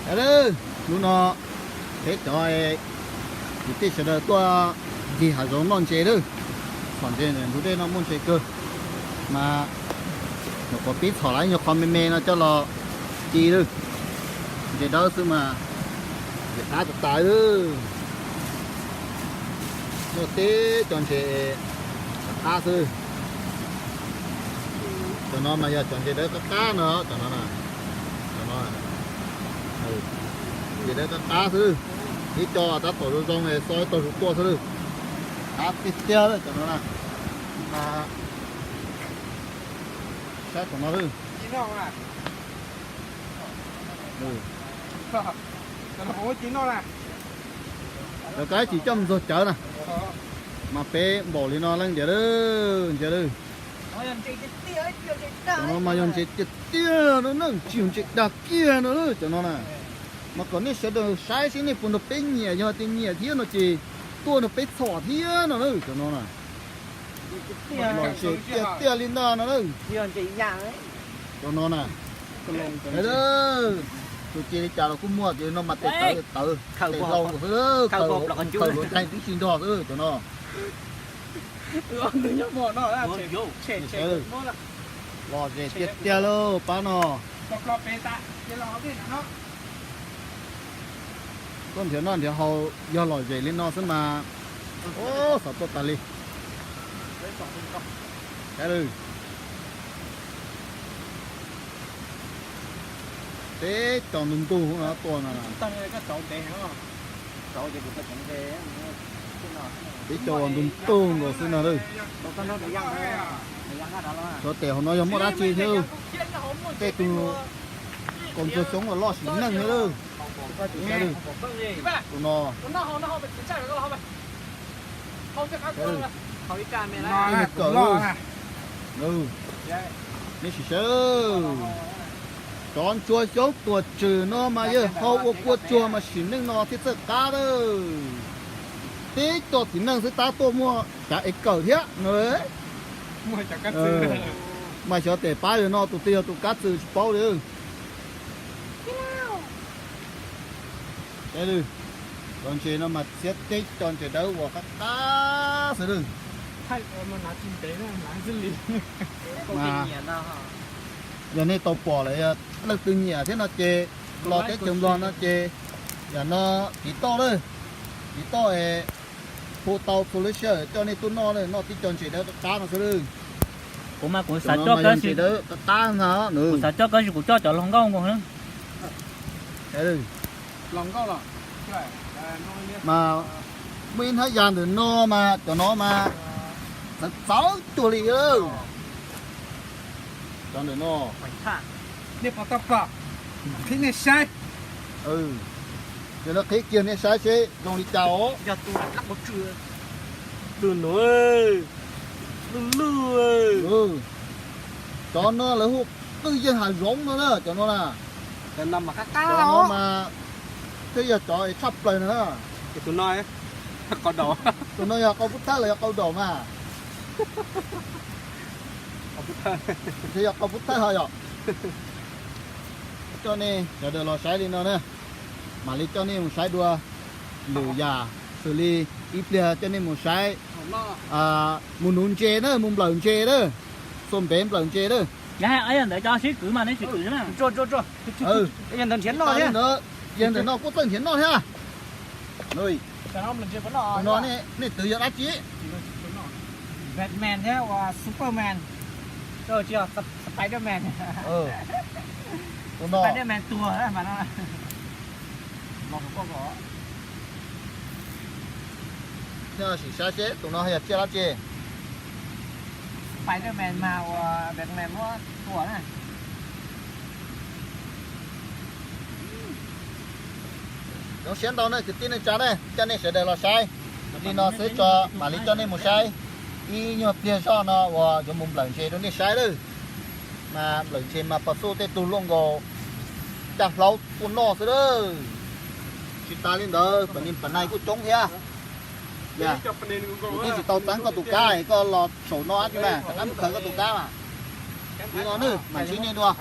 Lawm, hnub no peb cov kwv tij sawv daws tuaj ncig hav zoov noj ntses lawm. Txhom ntses ntug dej no muaj ntses kawg, mas nyuam qhuav pib txhom lawm nyuag qho me me no coj los ci lawm. Ntses dawb xwb mas ntses qab tas tas lawm. Muaj tib co ntses qab xwb. Cov no mas yog cov ntses dawb qab qab no, cov no, cov no, ntses dawb qab qab xwb. Ib co tab tom zoo zoo es xo ib tog zus tuaj xwb lawm. Qab tiag tiag lawm cov no na. Saib cov no lawm. Lawv kab tsis coj mus ntxuag cawv na, mas peb npaum li no leej ntiav lawm, ntiav lawm. Cov no mas yog ntses tiag tiag no na, tsis yog ntses dag kiag no na cov no na. Mas kom nej sawv daws saib seb nej puas nrog peb nyiam, yog tias nyiam thiab no ces tuaj nrog peb txhom thiab no na cov no na. Lom zem tiag tiag li ntag no na. Cov no na, tus cia li cas los kuj muaj, ces no mas tes tawv, tes hlau xwb, khaws hluav ncaig tib si nrog xwb cov no. Lom zem tiag tiag lauj pab no. Tuaj nrhiav noj nrhiav haus yog lom zem li no xwb mas, xav tuaj tas li. Teb cov ntug ntug no tuaj no. Teb cov ntug ntug nkaus xwb no lawm. Xyov tes hauv no yog muaj dab tsi thiab. Tej tus kaus ntsuag xyoob los loj sim neej thiab lawm. Tus no, kawm, nej sim saib. Cov ntsuag xyoob tuam tswm no mas yawg hau ua kua tsuag mas sim neej no thiaj txawj qab lawm. Teb cov txiv neej xwb tab tuaj muaj cav es kawm thiab no. Mas xyov tes pab yawg no tus twg yog tus kab txwm tsis paub li. Cov ntses no mas txiav teb cov ntses dawb uas qab qab xwb lawm. Yog nej tau pom lawm, yog leej twg nyiam thiab no ces los teb chaws Nplog no ces yam no tiv toj lawm, tiv toj es hu tau txhua lub sij hawm coj nej tuaj noj, noj tib co ntses dawb qab qab no xwb lawm. Kuv mas kuv xav coj, ntses dawb qab qab no, kuv xav coj kab, kuv coj cov hluas nkauj nkaus na. Mas muaj ib hnab ya ntawm no mas cov no mas txawv txawv cuag li. Cov ntawm no, nej pom tau pom, qhib nej saib. Yog no qhib kiag nej saib seb zoo li cas os. Tus no, lwj lwj. Cov no lawv hu qwj yeej hav zoov no na, cov no na. Cov no mas thiaj yog cov tshaj plaws no na. Tus no, tus no yog qau pub thawj los yog qau daum mas. Thiaj yog qau pub thawj ho yom. Coj nej sawv daws los saib li no na, mam li coj nej mus saib dua lwm yam, xws li ib pliag coj nej mus saib, mus nuv ntses na, mus nplawm ntses na, xuas npev nplawm ntses na. Yog ntawd cov sib kwv mas nej sib kwv na. Ntawd nrhiav noj thiab, yog ntawm no kuj txawj nrhiav noj thiab. No nej twv yog dab tsi? Batman thiab uas Superman, tsis yog Spiderman. Tus no, Spiderman tuag mas no. Sim saib seb tus no yog tsiaj dab tsi. Spiderman mas uas Batman muab tua na. Zoo siab ntau nej kwv tij neej tsa na, coj nej sawv daws los saib li no xwb tso, mam li coj nej mus saib ib nyuag pliag zoj no uas yuav mus nplawm ntses rau nej saib lawm. Mas nplawm ntses mas pas xuj tej tug luaj nkaus caj hlaub tuaj noj xwb lawm. Tsis tas li ntawd, pam ni pam nai kuj coob thiab. Kuv twb tsis tau txeeb koj tus kab es koj los saum no dab tsi mas, rov qab mus khaws koj tus kab mas. Li no nawb, mam ntsib nej dua.